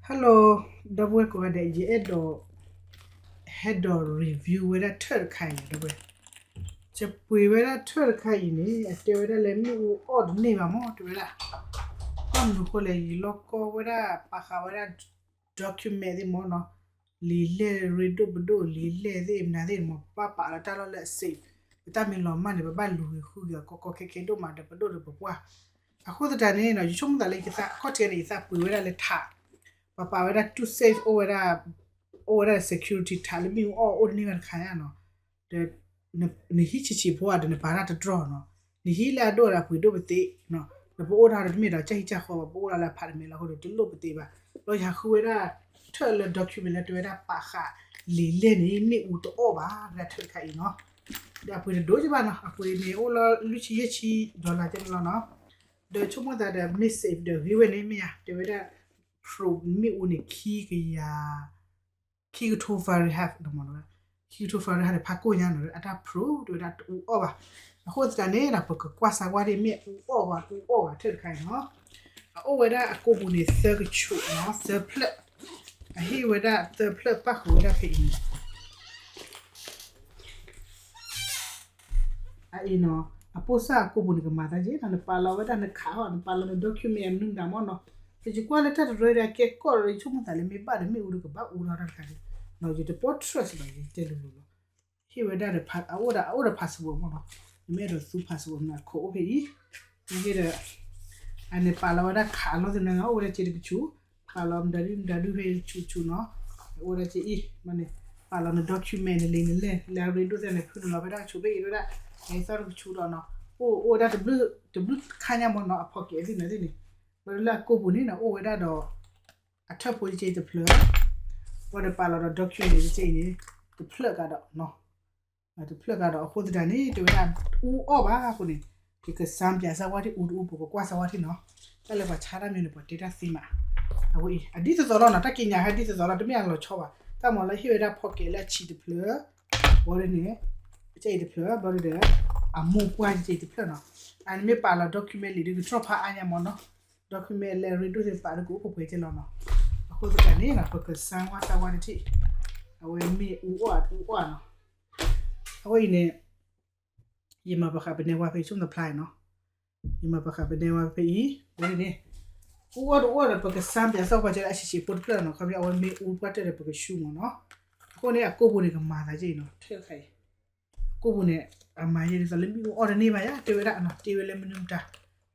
Hello ဒီပုၢ်ဝဲၢ်ကိးဂၤဒဲး, ယအဲၣ်ဒိး ဟဲဒိး review ဝဲဒၣ်ထၢၣ်တခါအံၤန့ၣ် ဒီပုၢ်ဝဲၢ်, ယပှ့ၤဝဲဒၣ်ထၢၣ်တခါအံၤန့ၣ် အတဲဝဲဒၣ်လၢမ့ၣ်အူအီၣ်တန့ၢ်ဘၣ်မၢ် တဲဝဲဒၣ်, ဘၣ်မနုၤဃိလဲၣ် ယလီၢ်ကီဝဲဒၣ် ပာ်ဃာ်ဝဲဒၣ် document သ့ၣ်မၢ်နီၤ, လံာ်လဲၢ်ရ့ဒိၣ်ပဒိၣ် လံာ်လဲၢ်သ့ၣ်မနုၤသ့ၣ်မၢ် ပဘၣ်ပာ်လီၤတၢ်လီၢ်လၢအ safe, ပတၢ်မ့ၢ်လီၤမၢ်န့ၣ် ပဘၣ်လူၤဂ့ၤဃုဂ့ၤအီၤကီကီခဲခဲဒိၣ်မးဒီးပဒိၣ်ဒီးပပှၢ်, အဃိသတးန့ၣ်နီၤ ယဆိကမိၣ်သးလၢယသးအခီၣ်ထံးန့ၣ် ယသးပှ့ၤဝဲဒၣ်လၢထး, ပပာ်ဝဲဒၣ် too safe အိၣ်ဝဲဒၣ် အိၣ်ဝဲဒၣ် security ထးလၢမ့ၣ်အူအီၣ်အိၣ်တန့ၢ်ဘၣ်တခါညါနီၤ, ဒီး နဟံးဆံးဆံးဖိဧါဒီးနပာ်တၢ်တတြီၢ်နီၤ, နဟံးလၢအဒိၣ်ဒီးအပှ့ၤဒိၣ်ပသ့, ဒီးပအိၣ်တၢ်ဒီးတမ့ၢ်ဒီးကၢ်ဟံၣ်ကၢ်ဃီဘၣ် ပအိၣ်ဒၣ်လၢအဖးတမဲာ်လီၤအဃိဒီးတလိၣ်ပသ့ဘၣ်, ဒီးယဟးဃုဝဲဒၣ် ထၢၣ်လၢ document လၢတဲဝဲဒၣ်ပာ်ဃာ်လံာ်လဲၢ်န့ၣ် မ့ၣ်အူတအီၣ်ဘၣ် ဝဲဒၣ်ထၢၣ်တခါအံၤနီၤ, ဒီးအပှ့ၤတဒိၣ်ကဘၣ်နီၤ အပှ့ၤန့ၣ်အိၣ်လီၤလွံၢ်ဆံယဲၢ်ဆံ dollar ကဲန့ၣ်လီၤနီၤ, ဒီးဆိကမိၣ်သးဒီးမ့ၢ် safe ဒီးဂ့ၤဝဲန့ၣ်မ့ၢ်ဧါ တဲဝဲဒၣ် pro မ့ၣ်အူန့ၣ် ခံကယၤ ခံကထိ Fahrenheit မၢ်နီၤ, ခံကထိ Fahrenheit န့ၣ် ဖးကိၣ်ညါနီၤ အတၢ် pro တဲဝဲဒၣ်တအူအီၣ်ဘၣ်, အဃိသတးန့ၣ်ဒီး ပကကွၢ်စၢၤကွၢ်ဒ်မ့ၣ်အူအီၣ်ဘၣ်တအူအီၣ်ဘၣ်ထၢၣ်တခါအံၤနီၤ, အအိၣ်ဝဲဒၣ်အကိာ်ပူၤန့ၣ် သၢကဆူးနီၤ သၢဖျၢၣ်, အဟ့ၣ်ဝဲဒၣ်သၢဖျၢၣ်ပၣ်ဃုာ်ဝဲဒၣ်ဖဲအံၤန့ၣ် အအံၤနီၤ, အပိၢ်စၢ်အကိာ်ပူၤန့ၣ် ကမၤသးက့ၤနီၤ, နပာ်လီၤဝဲဒၣ်နခးဟီၣ် နပာ်လီၤန document မနုၤမတၤမၢ်နီၤ, ပယကွၢ်လၢတၢ်တရၢဒီးကဲကီၢ်ဒီး ယဆိကမိၣ်သးလၢမ့ၢ်ဘၣ်ဒီးမ့ၣ်အူဒီးကဘၣ်အူထီၣ်တၢ်တခါန့ၣ်, ယတပိာ် trust ဘၣ် ယတဲလိၤလိၤလီၤ, ဟ့ၣ်ဝဲဒၣ်ဒီး အအိၣ်ဒီး အအိၣ်ဒီး password မၢ်နီၤ, နမ့ၢ်အဲၣ်ဒိးသူ password မ့ၢ်အခိးအိၣ်ဖဲအံၤ, နက့ဒီး အန့ၣ်ပာ်လီၤဝဲဒၣ်ခးအလီၢ်သနၢၣ် အိၣ်ဝဲဒၣ်က့ၤတကဆူး, ပာ်လီၤမတၤဒုမတၤဒုဖဲဆူးဆူးနီၤ, အိၣ်ဝဲဒၣ်က့ၤအံၤ, မ့ၢ်န့ၣ် ပာ်လီၤန document နလံာ်နလဲၢ် လၢအရ့ဒိၣ်သ့ၣ်န့ၣ် ဖုနုာ်လီၤဖဲဒၣ်ဆူးဖဲအံၤဝဲဒၣ်, အသီၣ်တကဆူးဒီးနီၤ, အိၣ်အိၣ်ဝဲဒၣ်တဘျုး တဘျုးခါညါမၢ်နီၤ အ pocket သ့ၣ်န့ၣ်သ့ၣ်န့ၣ်, ဝဲဒၣ်လၢအကိာ်ပူၤန့ၣ်နီၤ အိၣ်ဝဲဒၣ်ဒီး အထၢၣ်ဖိက့ၤတဖျၢၣ်, ဝဲဒီးပာ်လီၤဒီး document က့ၤအံၤန့ၣ် တဖျၢၣ်ကဒီးနီၤ တဖျၢၣ်ကဒီး အဃိသတးန့ၣ် တဲဝဲဒၣ်အူအီၣ်ဘၣ်အဃိန့ၣ် ယကစၢ်ပၠးစၢ်ဝဲထံၣ်အူတအူ ပကကွၢ်စၢ်ဝဲထံၣ်နီၤ, တၢ်လၢပှၤဆါတၢ်မ့ၢ်န့ၣ် ပှၤတဲတၢ်သ့မး, အဝဲအံၤ အဒ်သိးသိးလီၤနီၤ တၢ်ကံးညာ်ဟဲဒ်သိးသိးလီၤ တမ့ၢ်အလီၤဆီဘၣ်, တၢ်မၤလၢဟ့ၣ်ဝဲဒၣ် pocket လၢအဆံးတဖျၢၣ်, ဘျီဒ်န့ၣ် ကဲအံၤတဖျၢၣ် ဘျီဒ်ဒီး အမိၢ်ပှၢ်ကဲအံၤတဖျၢၣ်နီၤ, အန့ၣ်မ့ၢ်ပာ်လီၤ document လံာ်ဒုးကတြီၢ်ဖးအါညါမၢ်နီၤ, document လၢအရ့ဒိၣ်သ့ၣ်ပာ်ဒုးကအိၣ်ကပှဲၤကဲလီၤနီၤ, အဃိသတးန့ၣ် ပကစၢ်ဝဲစၢ်ဝဲတထံၣ်, အဝဲမ့ၢ်အူအီၣ်အူအီၣ်နီၤ, အဝဲအံၤန့ၣ် ယမၤပဃာ်ပနဲဝါဖဲ ဆိကမိၣ်သးဖျါအံၤနီၤ, ယမၤပဃာ်ပနဲဝါဖဲအံၤ, ဝဲန့ၣ် အူအီၣ်တအူအီၣ်ဒီး ပကစၢ်ပၠးစၢ်ပှၤကဲလၢအဆံးဆံးဖိတဖျၢၣ်နီၤ, ခီဖျိအဝဲမ့ၢ်အူပှၢ်တၢၢ်ဒီးပကဆူမၢ်နီၤ, အဃိန့ၣ် အကိာ်ပူၤန့ၣ် ကမၤသးကဲအံၤနီၤ ထၢၣ်ခါအံၤ, အကိာ်ပူၤန့ၣ် အမၤယဲဒ်သိးလၢမ့ၣ်အူအီၣ်တန့ၢ်ဘၣ်ယါ တဲဝဲဒၣ်နီၤ, တဲဝဲလၢမနုၤမတၤ,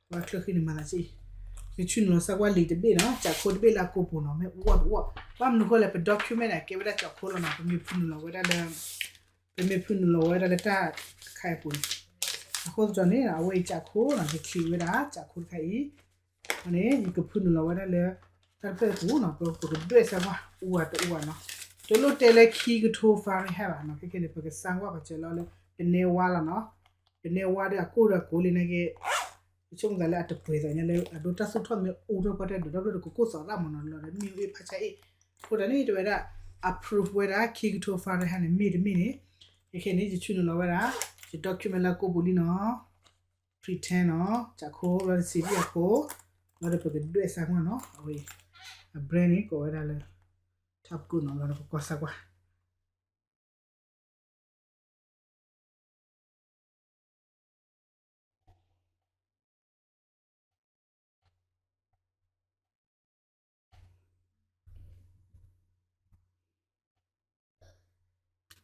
ပှၤချၢဃံန့ၣ်မၤသးကဲအံၤ, ယဆူနုာ်လီၤစၢ်ကွၢ်လံာ်တဘ့ၣ်နီၤ, ကးခိတဘ့ၣ်လၢအကိာ်ပူၤနီၤ, မ့ၣ်အူအီၣ်တအူအီၣ်, ဘၣ်မနုၤဃိလဲၣ် ပ document န့ၣ် ကဲဝဲဒၣ်ကးခိလီၤနီၤ, ပမ့ၢ်ဖုနုာ်လီၤဝဲဒၣ်လၢ ပမ့ၢ်ဖုနုာ်လီၤဝဲဒၣ်လၢတၢ်တခါအံၤအပူၤန့ၣ်, အဃိသတးန့ၣ် အဝဲအံၤကးခိနီၤ ယချံးဝဲဒၣ်ကးခိတခါအံၤ, န့ၣ် ယကဖုနုာ်လီၤဝဲဒၣ်လၢ တၢ်တဖျၢၣ်အပူၤနီၤ, ပကဒွဲၣ်စၢ်ကွၢ် အူဧါတအူဧါနီၤ, တလိၣ်တဲလၢခံကထိ Fahrenheit ဘၣ်နီၤ, ခဲခဲန့ၣ် ပကစၢ်ကွၢ်ပှၤစၢၤလီၤလၢ ပနဲဝါလီၤနီၤ, ပနဲဝါဒီးအကိၣ်ဒီးကိးလံနာ်က့ ယဆိကမိၣ်သးလၢအတပှဲၤသးညါလၢအဒိတၢ်သူၣ်ထီၣ်မ့ၢ်အူထီၣ်ပှၢ်တၢၢ်ဒီး ဒီဖျၢၣ်ဒီးကကိၢ်သီးရၣ်မၢ်နီၤ, လီၤဒီးမ့ၣ်အူအ့ၣ်ဖးဆါအ့ၣ်, အဃိသတးန့ၣ် တဲဝဲဒၣ် approve ဝဲဒၣ် ခံကထိ Fahrenheit န့ၣ် မ့ၢ်တမ့ၢ်န့ၣ်, ခဲခဲန့ၣ် ယဆူနုာ်လီၤဝဲဒၣ် ယ document လၢကိာ်ပူၤလံနီၤ, pretend နီၤ, ကးခိ လီၤဒီးစံးဘံၣ်အခိ, လီၤဒီးပကဒွဲၣ်စၢ်ကွၢ်နီၤ, အဝဲအံၤ အ brand န့ၣ် ကိးဝဲဒၣ်လၢ Top Gold နီၤ, လီၤဒီးပကွၢ်စၢ်ကွၢ်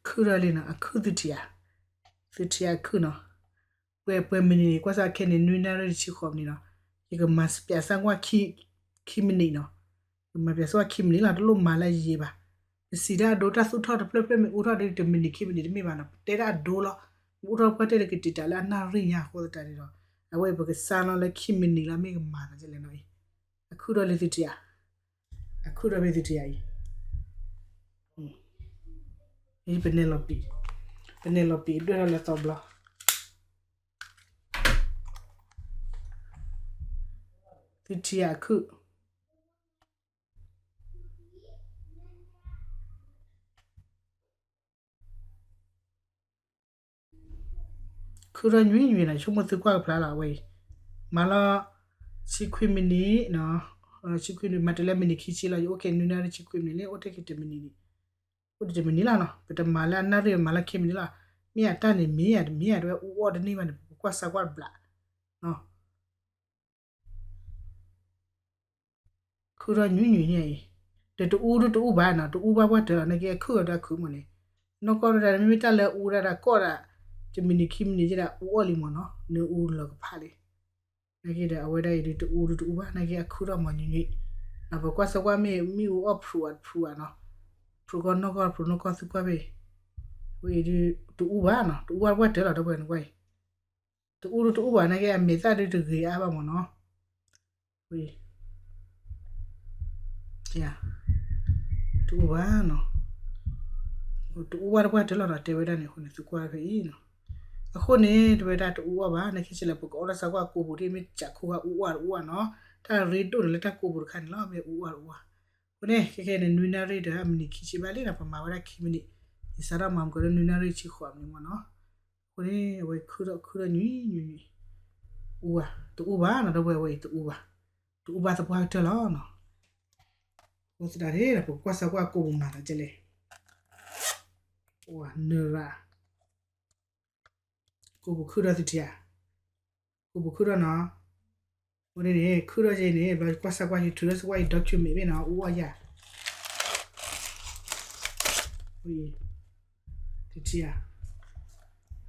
ခုၣ်ထီၣ်လံနီၤ, အခုၣ်သုထံၣ်ဧါ, သုထံၣ်အခုၣ်နီၤ, ပှဲၤပှဲၤမံးနံးန့ၣ် ကွၢ်စၢ်ခဲန့ၣ် နွံနၣ်ရံၣ်တဆံဃိးမံးနံးနီၤ, ယကမၤပၠးစၢ်ကွၢ်ခံမံးနံးနီၤ, ယကမၤပၠးစၢ်ကွၢ်ခံမံးနံးလီၤ, တလိၣ်မၤလၢအယံာ်ဘၣ်, ပစံးတၢ်အဒိတၢ်သူၣ်ထီၣ်တဖျၢၣ်ဖျၢၣ်မ့ၢ်အိၣ်ထီၣ်ဒီး တမံးနံးခံမံးနံးတမ့ၢ်ဘၣ်နီၤ, ပတဲတၢ်အဒိလီၤ, မ့ၢ်အိၣ်ထီၣ်ပှၢ်တၢၢ်ဒီးကတံာ်တာ်လၢအနၣ်ရံၣ်ညါအဃိသတးန့ၣ်ဒီး, အဝဲပကစၢ်လီၤလၢခံမံးနံးလီၤ မ့ၢ်ကမၤသးဒ်လဲၣ်နီၤအံၤ, အခုၣ်ထီၣ်လံသုထံၣ်ဧါ, အခုၣ်ထီၣ်ဖဲသုထံၣ်ဧါအံၤ, အံၤပနဲလီၤပံာ်, ပနဲလီၤပံာ်ဒွဲၣ်ထီၣ်လၢသီဘျီ, သုထံၣ်ဧါအခုၣ် ခုၣ်ထီၣ်ညွံးညွံးနီၤ, ဆိကမိၣ်သုကွၢ်ကဖျါလီၤအဝဲအံၤ, မၤလီၤ ဆံခွံမံးနံးနီၤ, ဆံခွံမံးနံး မၤတၢ်လၢမံးနံးခံဆံလီၤ, ယအိၣ်က့ၤနွံနၣ်ရံၣ်ဆံခွံမံးနံးန့ၣ် အိၣ်ထဲက့ၤတမံးနံးန့ၣ်, အိၣ်ထဲတမံးနံးလီၤနီၤ, ပတမၤလၢအနၣ်ရံၣ် မၤလၢခံမံးနံးလီၤ, မ့ၢ်အတၢ်န့ၣ်မ့ၢ်ဧါ တမ့ၢ်ဧါ တဝဲအူအီၣ်တန့ၢ်ဘၣ်န့ၣ် ပကကွၢ်စၢ်ကွၢ်တဘျီ ခုၣ်ထီၣ်ညွံးညွံးန့ၣ်အံၤ, ဒီးတအူဒုတအူဘၣ်နီၤ, တအူဘၣ်ပှၢ်တၢၢ်လီၤ, နာ်က့အခုၣ်အီၤဒီးအခုၣ်မးန့ၣ်, နီၢ်ကီၢ်ဒၣ် မ့မ့ၢ်တၢ်လၢအူဒၣ်ဒၣ်ကီၢ်ဒၣ်, တမံးနံးခံမံးနံးက့ဒၣ် အူအီၣ်လံမးနီၤ, နအူလီၤကဖးလံ, နာ်က့ဒီးအဝဲဒၣ်အံၤဒုတအူဒုတအူဘၣ်, နာ်က့အခုၣ်ထီၣ်မးညွံးညွံး, ဒီးပကွၢ်စၢ်ကွၢ်မ့ၢ်မ့ၣ်အူအီၣ်ဖျိးအတဖျိးဘၣ်နီၤ, ဖျိးကီၢ်နီၢ်ကီၢ်ဖျိးနီၢ်ကီၢ်သူကွၢ်ဖဲအံၤ, ဝဲအံၤဒုတအူဘၣ်နီၤ, တအူဘၣ်ပှၢ်တၢၢ်လီၤ ဒီပုၢ်ဝဲၢ်နကွၢ်အံၤ တအူဒုတအူဘၣ် နာ်က့အမဲာ်သၣ်ဒုတဂ့ၤအါဘၣ်မးနီၤ, တအူဘၣ်နီၤ, တအူဘၣ်တပှၢ်တၢၢ်လီၤဒီးတဲဝဲဒၣ်န့ၣ် အဃိန့ၣ် သုကွၢ်ဖဲအံၤနီၤ, အဃိန့ၣ် တဝဲဒၣ်တအူအီၣ်ဘၣ် နာ်က့ဆဲးလဲၣ် ပကအီၣ်တၢ်ဆၢကွၢ်ကိးပူၤဒ်မ့ၢ်ကးခိၣ်ဂၤအူအီၣ်တအူအီၣ်နီၤ, တၢ်ရ့ဒိၣ်န့ၣ်လၢတၢ်ကိးပူၤတခါန့ၣ်လီၤ မ့ၢ်အူအီၣ်တအူအီၣ်, အဃိန့ၣ် ခဲခဲန့ၣ် နွံနၣ်ရံၣ်ဒီးမံးနံးခံဆံဘၣ်လံနီၤ, ပမၤဝဲဒၣ်ခံမံးနံး, ယစးထီၣ်မၤမကဒီးနွံနၣ်ရံၣ်ဆံဃိးမံးနံးမးနီၤ, အဃိန့ၣ် အဝဲခုၣ်ထီၣ်ခုၣ်ထီၣ်ညွံးညွံး, အူဘၣ် တအူဘၣ်နီၤ ဒီပုၢ်ဝဲၢ် အဝဲအံၤတအူဘၣ်, တအူဘၣ်သပှၢ်ကတၢၢ်လီၤနီၤ, အဃိသတးန့ၣ်ဒီး ပကကွၢ်စၢ်ကွၢ်ကိးပူၤမၤသးကဲလဲၣ်, နရၤ ကိးပူၤခုၣ်ထီၣ်သထံဧါ, ကိးပူၤခုၣ်ထီၣ်နီၤ, အဃိန့ၣ်န့ၣ် ခုၣ်ထီၣ်က့န့ၣ် ဘျီကွၢ်စၢ်ကွၢ်က့ ထုးထီၣ်စၢ်ကွၢ်က့ document မ့ၢ်နီၤ အူအီၣ်ယၤ, သထံဧါ,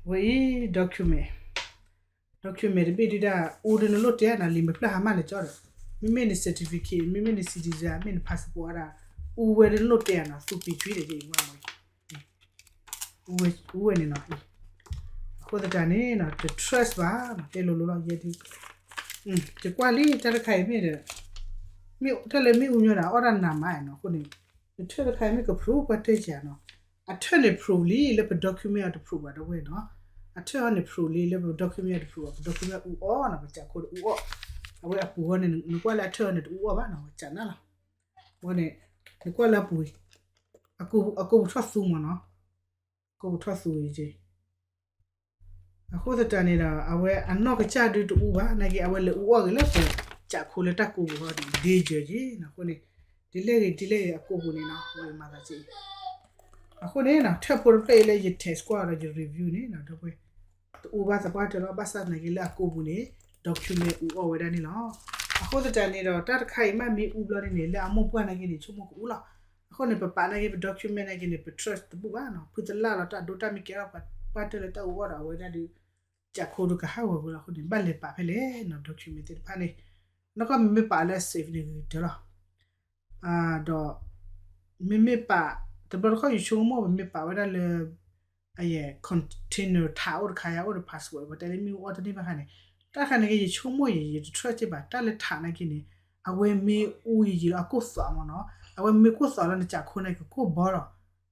အဝဲအံၤ document, document တဘ့ၣ်ဒုဒၣ် အူဒုနလိၣ်တဲနီၤ လံာ်မဲာ်ဖျၢၣ်ဟါမၢ်လဲၤကၠီဒီး, မ့မ့ၢ်န certificate မ့မ့ၢ်န citizen မ့ၢ်န passport ဒၣ်, အူဝဲဒုနလိၣ်တဲနီၤ သူပံးထွံဒီး အူဝဲန့ၣ်နီၤ, အဃိသတးန့ၣ်နီၤ တ trust ဘၣ်နီၤ တဲလိၤလိၤလီၤ ယဲဒု, ယကွၢ်လံတၢ်တခါအံၤမ့ၢ်ဒီး, မ့ၢ်တၢ်လၢမ့ၣ်အူညီဒီး အအီၣ်တၢ်နးမးနီၤ အဃိန့ၣ်, နထၢၣ်တခါအံၤမ့ၢ်က proof ပှၤတဲကနီၤ, အထၢၣ်န့ၣ် proof လံလၢပ document အီၤတ proof ဘၣ်ဒီပုၢ်ဝဲၢ်နီၤ, အထၢၣ်အီၤန့ၣ် proof လံလၢပ document အီၤတ proof ဘၣ် ပ document အူအီၣ်နီၤ ပကးခိၣ်တအူအီၣ်, အဝဲအပူၤဃီန့ၣ် နကွၢ်လၢအထၢၣ်အီၤန့ၣ်တအူအီၣ်ဘၣ်နီၤ ပကးနၢ်လီၤ, အဃိန့ၣ်, နကွၢ်လၢအပူၤ, အကိးပူၤထီၣ်သူမးနီၤ, ကိးပူၤထီၣ်သူက့ အဃိသတးန့ၣ်ဒီး အဝဲအနီၢ်ကစၢ်ဒုတအူဘၣ် နာ်က့ အဝဲလဲၤအူအီၣ်ဂ့ၤလၢပကးခိၣ်လၢတၢ်ကိးပူၤဃီဒီး danger က့နီၤ အဃိန့ၣ်, ဒ်လဲၣ်ဂ့ၤဒ်လဲၣ်ဂ့ၤအကိးပူၤန့ၣ်နီၤ ဝဲမၤသးက့, အဃိန့ၣ်နီၤ ထၢၣ်ဖိတဖျၢၣ်အံၤလၢယ test ကွၢ်ဒီးယ review န့ၣ်နီၤ ဒီပုၢ်ဝဲၢ်, တအူဘၣ်သပှၢ်တၢၢ်လီၤ ဘၣ်ဆၣ်နာ်က့လၢအကိးပူၤန့ၣ် document အူအီၣ်ဝဲဒၣ်န့ၣ်လီၤ. အဃိသတးန့ၣ်ဒီး တၢ်တခါအံၤမ့ၢ်မ့ၣ်အူဘျီန့ၣ်န့ၣ် လၢအမိၢ်ပှၢ်နာ်က့န့ၣ် ဆိကမိၣ်ကအူလီၤ. အဃိန့ၣ် ပပာ်နာ်က့ ပ document နာ်က့န့ၣ် ပ trust တဘူၣ်ဘၣ်နီၤ ဖုသလၢ်လီၤ တၢ်ဒိတၢ်မ့ၢ်ကဲထီၣ်ပှၤတၢၢ်လၢတၢ်အူအီၣ်ဒီး အဝဲဒၣ်ဒုး ကးခိၣ်ဒုးကဟးဂီၤဝဲလီၤ. အဃိန့ၣ် ဘၣ်လဲၤပာ်ဖဲလဲၣ်နီၤ document သ့ၣ်တဖၣ်န့ၣ်, နီၢ်ကီၢ်မ့မ့ၢ်ပာ်လၢအ safe န့ၣ်ဂ့ၤတၢၢ်လီၤ. ဒီး မ့မ့ၢ်ပာ် တဘျီတခီၣ်ယဆိကမိၣ် ပမ့ၢ်ပာ်ဝဲဒၣ်လၢ အယဲၢ် container ထးအိၣ်တခါယါအိၣ်ဒီး passport ပတဲလၢမ့ၣ်အူအီၣ်တန့ၢ်ဘၣ်ခါန့ၣ်, တၢ်တခါန့ၣ်က့ ယဆိကမိၣ်ယဲ ယတ trust ဘၣ် တၢ်လၢထးနာ်က့န့ၣ်, အဝဲမ့ၣ်အူယံာ်ယံာ်လီၤ အကိၢ်သီးမးနီၤ, အဝဲမ့ၢ်ကိၢ်သီးလီၤ နကးခိၣ်န့ၣ်ကကိၢ်ဘီလီၤ. အဃိန့ၣ်န့ၣ် မ့ၢ်လီၢ်ကီၢ်လၢပှ့ၤဒိၣ်ဆိကမိၣ် ပှ့ၤလၢအမၢသ့ၣ်တဖၣ်န့ၣ် ဒီးပှ့ၤတန့ၢ်က့ဘၣ်နီၤ. အဃိန့ၣ် ပှ့ၤလၢအဆံလၢအပီၢ်ဒီး အဝဲမၤသးကဲလီၤနီၤ ဒီပုၢ်ဝဲၢ်နီၤ, အ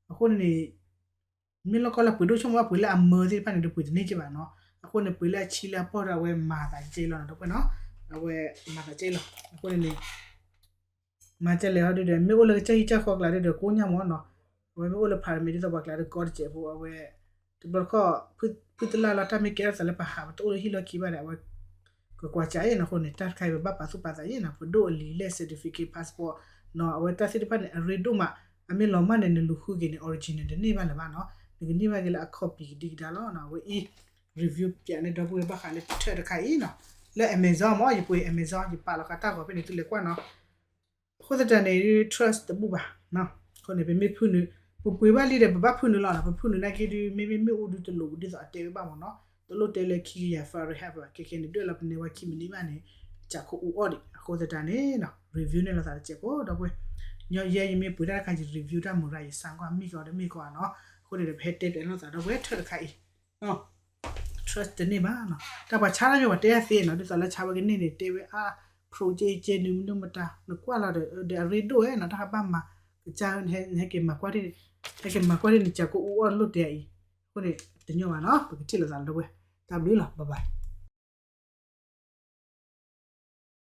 ဝဲမၤသးကဲလီၤ. အဃိန့ၣ်န့ၣ် မၤကဲလဲၣ်ဟီဒုဒီး မ့ၢ်အိၣ်လၢကစၢ်ဟံၣ်ကစၢ်ဃီကျါဒုဒီး ကိညၢ်မးနီၤ, အဝဲမ့ၢ်အိၣ်လၢ ဖးရမံၤ ဒ်သိးပှၤကျါဒီးကီတစဲးဖိ အဝဲ တဘျီတခီၣ် ဖုသလၢ်လီၤ တၢ်မ့ၢ်ကဲထီၣ်သးလၢပှၤ ဟးပတအိၣ်လၢဟံၣ်လီၢ်ခံဘၣ်ဒီး အဝဲ ကကွၢ်ကၢအံၤနီၤ. အဃိန့ၣ် တၢ်တခါအံၤ ပဘၣ်ပာ်သူၣ်ပာ်သးအံၤနီၤ ပဒိၣ်အလံာ်လဲၢ် certificate passport နီၤ အဝဲတၢ်သ့ၣ်တဖၣ်န့ၣ် အရ့ဒိၣ်မး အမ့ၢ်လီၤမၢ်န့ၣ် နလူၤဃုက့ၤန့ၣ် original တန့ၢ်ဘၣ်လၢၤဘၣ်နီၤ, နကန့ၢ်ဘၣ်က့ၤလၢအ copy ကဒံကဒါလီၤနီၤ. အဝဲအံၤ review ပျးန့ၢ်ဒီပုၢ်ဝဲၢ်ဘၣ်ဃးလၢပထၢၣ်တခါအံၤနီၤ, လၢ Amazon မး ယပှ့ၤ Amazon ယပာ်လီၤဃာ်တၢ်ဂီၤဖဲန့ၣ် သုလဲၤကွၢ်နီၤ. အဃိသတးန့ၣ် trust တဘူၣ်ဘၣ်. အဃိန့ၣ် ပမ့ၢ်ဖုၣ်နုာ် ပပှ့ၤဘၣ်လံဒီး ပဘၣ်ဖုၣ်နုာ်လီၤနီၤ. ပဖုၣ်နုာ်နာ်က့ဒုး မ့မ့ၢ်မ့ၣ်အူဒုးတလိၣ်ဒ်သိးအတဲဝဲဘၣ်မးနီၤ, တလိၣ်တဲလၢခံကယၤ Fahrenheit ဘၣ်. ခဲခဲန့ၣ် ဒွဲၣ်လီၤပန့ၢ်ဝဲခံမံးနံးဘၣ်န့ၣ် ကးခိၣ်အူအီၣ်ဒံး. အဃိသတးန့ၣ်နီၤ review န့ၢ်လိာ်သးတစဲးဖိ ဒီပုၢ်ဝဲၢ်, ညီယဲယမ့ၢ်ပှ့ၤတၢ်တခါ ယ review တၢ်မုာ်ရၤ ယဆါကွၢ်မ့ၢ်ကီးဒီးမ့ၢ်ကီးနီၤ. အဃိန့ၣ်ဒီး ပဟဲတဲပျးလိာ်သး ဒီပုၢ်ဝဲၢ် ထၢၣ်တခါအံၤ trust တန့ၢ်ဘၣ်နီၤ. တၢ်ပှၤဆါတၢ်မ့ၢ်ပှၤတဲအသ့နီၤ, ဒ်သိးလၢဆါဝဲကန့ၢ်န့ၣ် တဲဝဲအါ pro ကဲကဲနုာ် မနုၤမတၤ နကွၢ်လီၤဒီး ဒီးအရ့ဒိၣ်ဝဲနီၤ, တၢ်ဟးဘၣ်မၤ ကစၢ် ဟဲက့ၤမၤကွၢ် ဟဲက့ၤမၤကွၢ်ဒ်န့ၣ် ကးခိၣ်အူအီၣ်လိၣ်တဲအံၤ, အဃိန့ၣ် တညီဘၣ်နီၤ, ပကထံၣ်လိာ်သးလၢဝဲ, တၢ်ဘျုးလီၤ, bye bye.